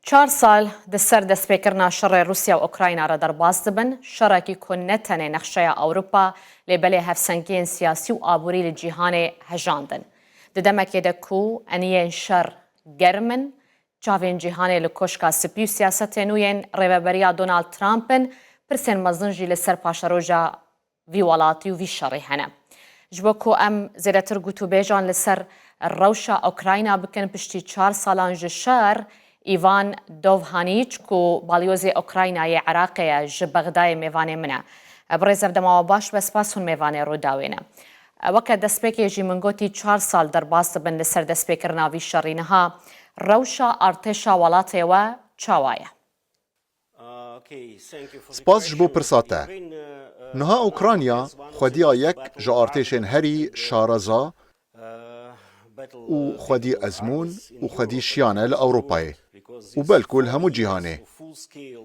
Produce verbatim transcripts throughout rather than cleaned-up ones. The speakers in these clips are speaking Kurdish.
Çar sal di ser destpêkirina şerê Rûsya û Ukrayna re derbas dibin, şerekî ku ne tenê nexşeya Ewropa, lê belê hevsengiyên siyasî û aborî li cîhanê hejandin. Di demekê de ku eniyên şer germ in, çavên cîhanê li Koşka Spî û siyasetên nû yên Rêveberiya Donald Trump in, pirsên mezin jî li ser paşeroja vî welatî û vî şerî hene. Ji bo ku em zêdetir gotûbêjan li ser rewşa Ukrayna bikin, piştî çar salan ji şer, Îvan Dovhanîç, ku balyozê Ukraynayê Iraqê ye, ji Bexdayê mêvanê min e. Birêz, ev dema we baş be, spas hûn mêvanê Rûdawê ne. Weke destpêkê jî min gotî çar sal derbas dibin li ser destpêkirina vî şerî. Niha rewşa artêşa welatê we çawa ye? Spas ji bo pirsa te. Niha Ukrayna xwediya yek ji artêşên herî şareza û xwedî ezmûn û xwedî şiyane li Ewropayê û belku li hemû cîhanê.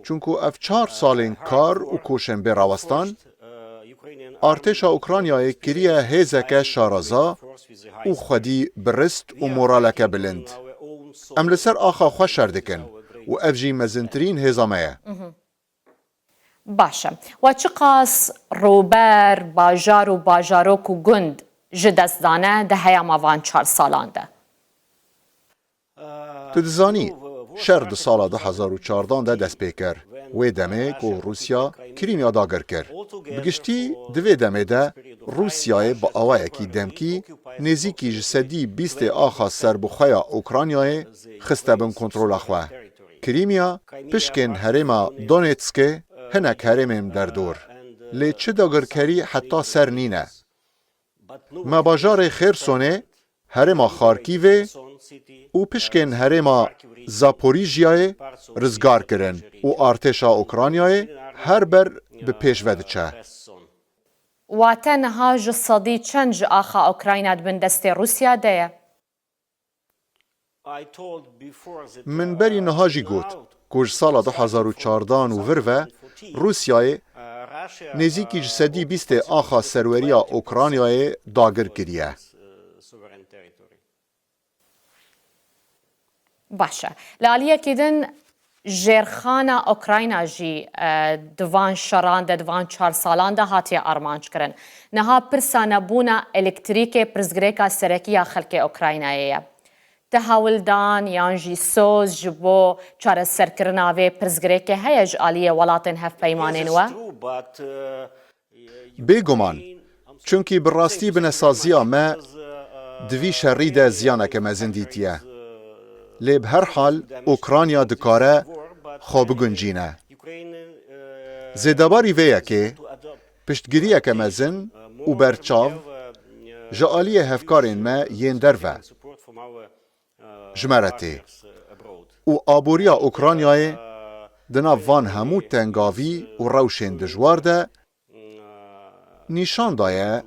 Çunku ev çar salên kar û koşên bê rawestan, artêşa Ukraynayê kiriye hêzeke şareza û xwedî birist û moraleke bilind. Em li ser axa xwe şer dikin û ev jî mezintirîn hêza me ye. Baş e. We çiqas rûber, bajar û bajarok û gund ji dest dane di heyama van çar salan de? Tu dizanî, şer di sala du hezar û çardan de dest pê kir. Wê demê ku Rûsya Krîmya dagir kir. Bi giştî di vê demê de Rûsyayê bi awayekî demkî nêzîkî ji sedî bîstê axa serbixwe ya Ukraynayê xiste bin kontrola xwe. Krîmya, pişkên herêma Donetskê, hinek herêmên derdor. Lê çi dagirkerî heta ser nîne. Me bajarê Xêrsonê, herêma Xarkîvê û pişkên herêma Zaporîjyayê rizgar kirin û artêşa Ukraynayê her ber bi pêş ve diçe. Wate niha ji sedî çend ji axa Ukrayna di bin destê Rûsya de ye? Min berî niha jî got ku ji sala du hezar û çardan û vir ve Rûsyayê nêzîkî ji sedî bîstê axa serweriya Ukraynayê dagir kiriye. Baş e. Li aliyekî din jêrxana Ukrayna jî, e, di van şeran de, di van çar salan de hatiye armanc kirin. Niha pirsa nebûna elektrîkê pirsgirêka serekî ya xelkê Ukraynayê ye. Ti hewldan yan jî soz ji bo çareserkirina vê pirsgirêkê heye ji aliyê welatên hevpeymanên we? Bêguman, çunkî bi rastî binesaziya me di vî şerî de ziyaneke mezin dîtiye. Lê bi her hal Ukrayna dikare xwe biguncîne. Zêdebarî vê yekê, piştgiriyeke mezin û berçav ji aliyê hevkarên me yên derve ji me re tê û aboriya Ukraynayê di nav van hemû tengavî û rewşên dijwar de nîşan daye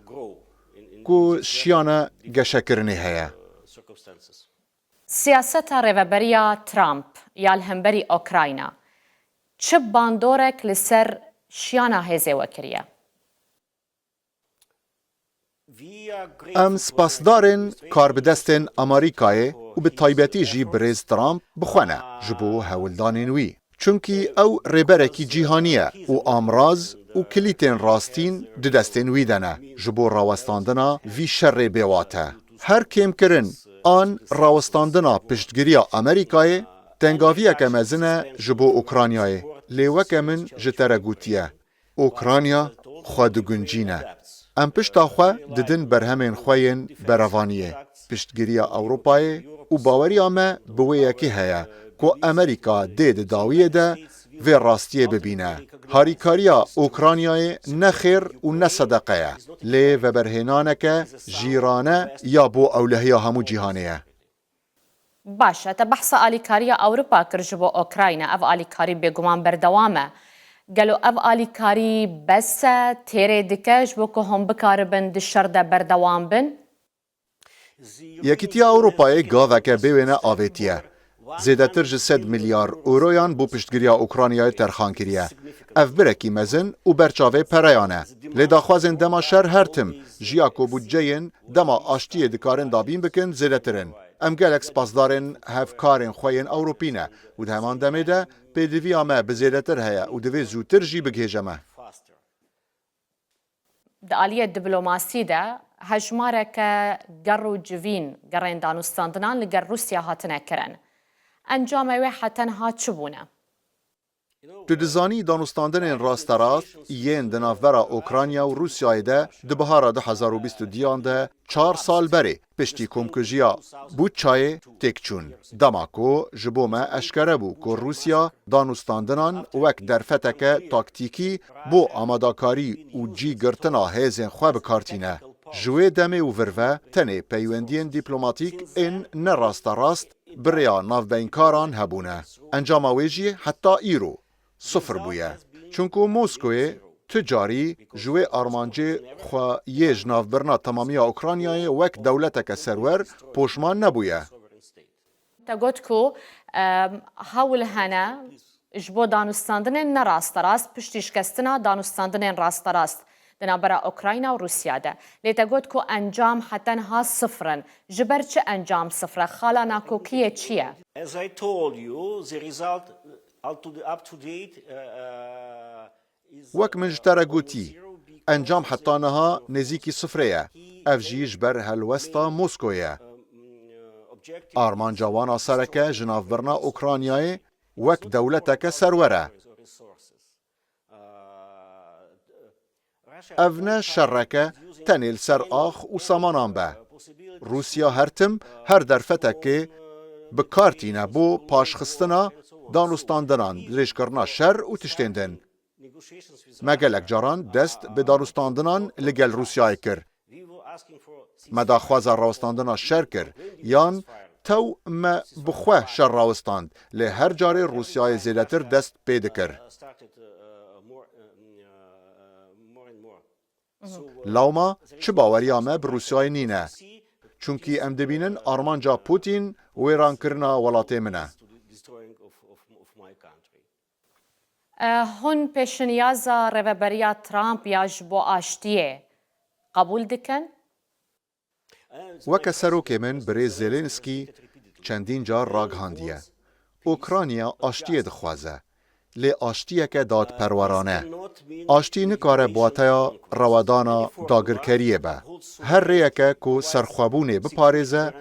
ku şiyana geşekirinê heye. Siyaseta rêveberiya Trump ya li hemberî Ukrayna çi bandorek li ser şiyana hêzê we kiriye? Em spasdarên karbidestên Amerîkayê û bi taybetî jî birêz Trump bi xwe ne ji bo hewldanên wî. Çunkî ew rêberekî cîhanî ye û amraz û kilîtên rastîn di destên wî de ne ji bo rawestandina vî şerê bêwate. Her kêmkirin an rawestandina piştgiriya Amerîkayê tengaviyeke mezin e ji bo Ukraynayê. Lê weke min ji te re gotiye, Ukrayna xwe diguncîne. Em pişta xwe didin berhemên xwe yên berevaniyê, piştgiriya Ewropayê û baweriya me bi wê yekê heye ku Amerîka dê di dawiyê de vê rastiyê bibîne. Harîkariya Ukraynayê ne xêr û ne sedeqe ye, lê veberhênaneke jîrane ya bo ewlehiya hemû cîhanê ye. Baş e, te behsa alîkariya Ewropa kir ji bo Ukrayna. Ev alîkarî bêguman berdewam e. Gelo ev alîkarî bes e, têrê dike ji bo ku hûn bikaribin di şer de berdewam bin? Yekîtiya Ewropayê gaveke bêwêne avêtiye. Zêdetir ji sed milyar euroyan bo piştgiriya Ukraynayê terxan kiriye. Ev birekî mezin û berçavê pereyan e. Lê daxwazên dema şer her tim ji ya ku budceyên dema aştiyê dikarin dabîn bikin zêdetir in. Em gelek spasdarên hevkarên xwe yên Ewropî ne û di heman demê de pêdiviya me bi zêdetir heye û divê zûtir jî bigihêje me. Di aliyê diplomasî de hejmareke ger û civîn gerên danûstandinan li gel Rûsya hatine kirin. Encamê wê heta niha çi bûne? Tu dizanî danûstandinên rasterast yên di navbera Ukrayna û Rûsyayê de di bihara du hezar û bîst û duyan de çar sal berê piştî komkujiya Buçayê têk çûn. Dema ku ji bo me eşkere bû ku Rûsya danûstandinan wek derfeteke taktîkî bo amadakarî û cî girtina hêzên xwe bi kar tîne. Ji wê demê û vir ve tenê peywendiyên dîplomatîk ên ne rasterast bi rêya navbeynkaran hebûne. Encama wê jî heta îro sifir bûye. Çunku Moskoyê tu carî ji wê armancê xwe yê ji navbirina temamiya Ukraynayê wek dewleteke serwer poşman nebûye. Te got ku, em, hewl hene ji bo danûstandinên ne rasterast, piştî şikestina danûstandinên rasterast di navbera Ukrayna û Rûsya de. Lê te got ku encam heta niha sifir in. Ji ber çi encam sifir e? Xala nakokiyê çi ye? As I told you, the result, uh, up to the, up to date, uh, uh, is, Wek min ji te re gotî, encam heta niha nêzîkî sifrê ye. Ev jî ji ber helwesta Moskoyê ye. Armanca wan a sereke ji navbirina Ukraynayê wek dewleteke serwer e. Ev ne şereke tenê li ser ax û samanan be. Rûsya her tim her derfetekê bi kar tîne bo paşxistina danûstandinan, dirêjkirina şer û tiştên din. Me gelek caran dest bi danûstandinan li gel Rûsyayê kir. Me daxwaza rawestandina şer kir, yan tew me bi xwe şer rawestand, lê her carê Rûsyayê zêdetir dest pê dikir. Lawma çi baweriya me bi Rûsyayê nîne. Çunkî em dibînin armanca Pûtîn wêrankirina welatê min e. E, hûn pêşniyaza Rêveberiya Trump ya ji bo aştiyê qebûl dikin? Weke serokê min birêz Zelensky çendîn car ragihandiye. Ukrayna aştiyê dixwaze. Lê aştiyeke dadperwerane. Aştî nikare bi wateya rewadana dagirkeriyê be. Her rêyeke ku serxwebûnê biparêze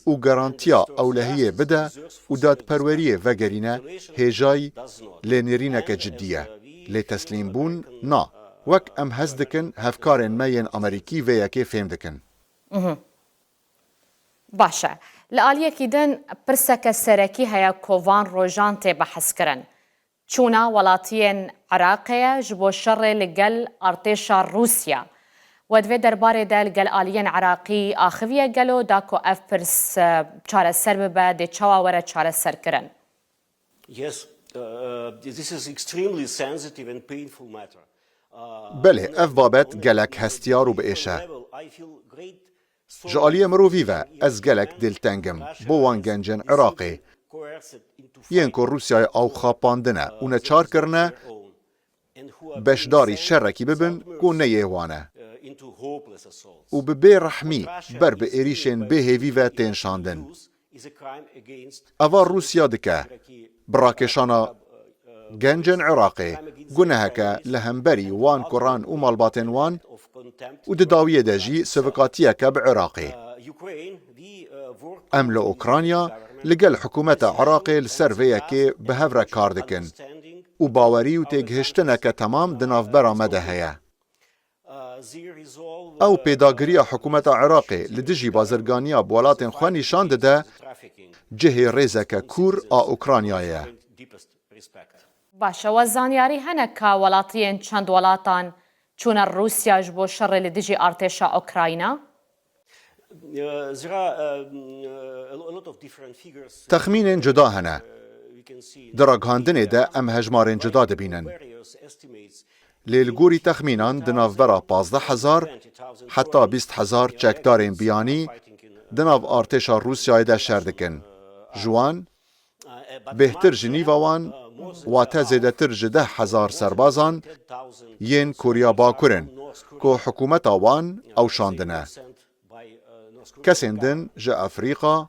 û garantiya ewlehiyê bide û dadperweriyê vegerîne, hêjayî lênêrîneke cidî ye. Lê teslîmbûn na. Wek em hez dikin, hevkarên me yên Amerîkî vê yekê fêm dikin. Baş e. Li aliyekî din pirseke serekî heye ku van rojan tê behskirin. Çûna welatiyên Iraqê ye ji bo şerê li gel artêşa Rûsya. We di vê derbarê de li gel aliyên Iraqî axiviye gelo da ku ev pirs, e, çareser bibe, dê çawa were çareserkirin? Yes, uh, this is extremely sensitive and painful matter. Uh, Belê, ev babet gelek hestiyar û bi êş e. Ji aliyê mirovî ve ez gelek dilteng im bo wan gencên Iraqê, yên ku Rûsyayê aw xapandine û neçar kirine beşdarî şerekî bibin ku ne yê wan e û bi bêrehmî ber bi êrîşên bêhêvî ve tên şandin. Eva Rûsya dike, bi rakêşana gencên Iraqê guneheke li hemberî wan kuran û malbatên wan û di dawiyê de jî sivikatiyeke bi Iraqê. Em li Ukrayna li gel hikûmeta Iraqê li ser vê yekê bi hev re kar dikin û bawerî û têgihiştineke temam di navbera me de heye. Ew pêdagiriya hikûmeta Iraqê li dijî bazirganiya bi welatên xwe nîşan dide, cihê rêzeke kûr a Ukraynayê ye. Baş e, we zanyarî hene ka welatiyên çend welatan çûne Rûsya ji bo şerê li dijî artêşa Ukrayna? Texmînên cuda hene. Di ragihandinê de em hejmarên cuda dibînin. Lê li gorî texmînan di navbera pazdeh hezar heta bîst hezar çekdarên biyanî di nav artêşa Rûsyayê de şer dikin. Ji wan bêhtir ji nîva wan, wate zêdetir ji deh hezar serbazan yên Koriya Bakur in ku hikûmeta wan ew şandine. Kesên din ji Efrîqa,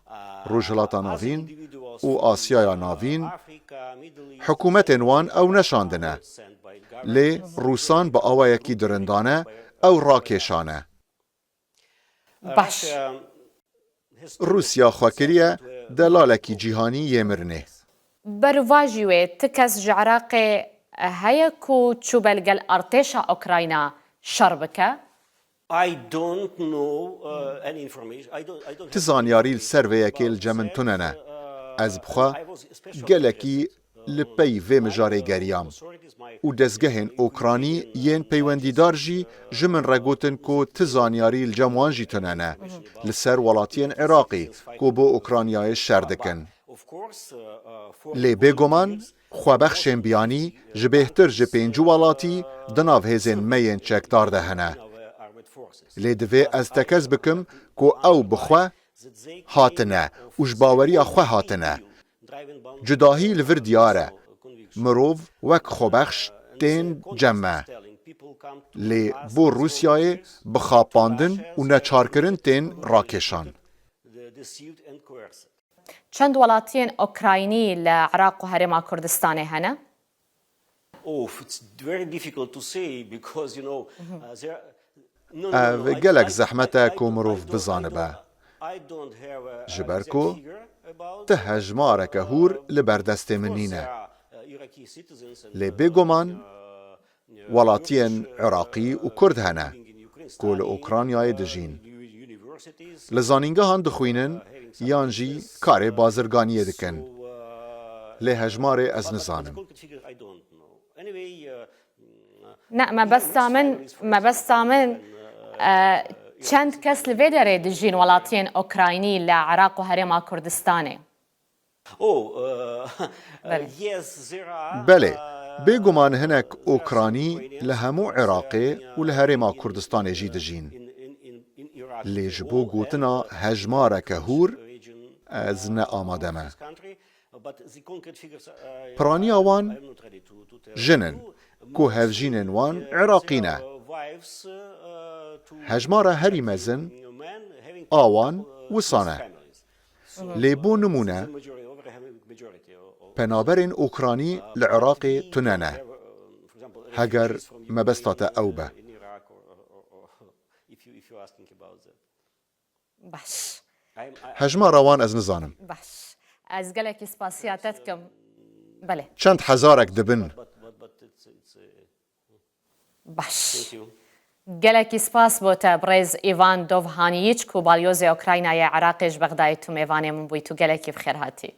Rojhilata Navîn û Asyaya Navîn, hikûmetên wan ew neşandine. Lê Rûsan bi awayekî dirindane ew rakêşane. Baş. Rûsya xwe kiriye delalekî cîhanî yê mirinê. Bervajî wê ti kes ji Iraqê heye ku çûbe li gel artêşa Ukrayna şer bike? I don't know uh, any information. I don't, I don't Ti zanyarî li ser vê yekê li cem min tune ne. Ez bi xwe gelekî li pey vê mijarê geriyam û dezgehên Okranî yên peywendîdar jî ji min re gotin ku ti zanyarî li cem wan jî tune ne li ser welatiyên Iraqî ku bo Ukraynayê şer dikin. Lê bêguman xwebexşên biyanî ji bêhtir ji pêncî welatî di nav hêzên me yên çekdar de hene. Lê divê ez tekez bikim ku ew bi xwe hatine û ji baweriya xwe hatine. Cudahî li vir diyar e. Mirov wek xwebexş tên cem me. Lê bo Rûsyayê bi xapandin û neçarkirin tên rakêşan. Çend welatiyên Ukraynî li Iraq û Herêma Kurdistanê hene? Oh, it's very difficult to say because you know uh, there. No, no, Ev no, I- gelek I- zehmet I- e I ku don't- mirov I don't- bizanibe. I don't have a- a Ji ber exact ku figure about, ti hejmareke hûr li ber destê min of course, nîne. there are, uh, Iraqi citizens and, Lê uh, bêguman uh, welatiyên Iraqî û Kurd hene ku li Ukraynayê dijîn. Li zanîngehan dixwînin yan jî karê bazirganiyê dikin. Lê hejmarê ez nizanim. Ne, mebesta min, mebesta min e, çend kes li vê derê dijîn welatiyên Ukraynî li Iraq û Herêma Kurdistanê? Oh, uh, uh, yes, there are, Belê, uh, bêguman hinek Okranî li hemû Iraqê û li Herêma Kurdistanê jî dijîn. in, in, in, in Iraq. Lê ji bo gotina hejmareke hûr ez ne amade me. Piraniya wan jin in ku hevjînên wan Iraqî ne. Hejmara herî mezin a wan wisa ne. Lê bo nimûne, penaberên Okranî li Iraqê tune ne. Heger mebesta te ew be. Baş. Hejmara wan ez nizanim. Baş. Ez gelekî spasiya te dikim. Belê. Çend hezarek dibin. Baş. Gelekî spas bo te birêz Îvan Dovhanîyiç ku balyozê Ukraynayê Iraqê ji Bexdayê tu mêvanê min bûyî, tu gelekî bi xêr hatî.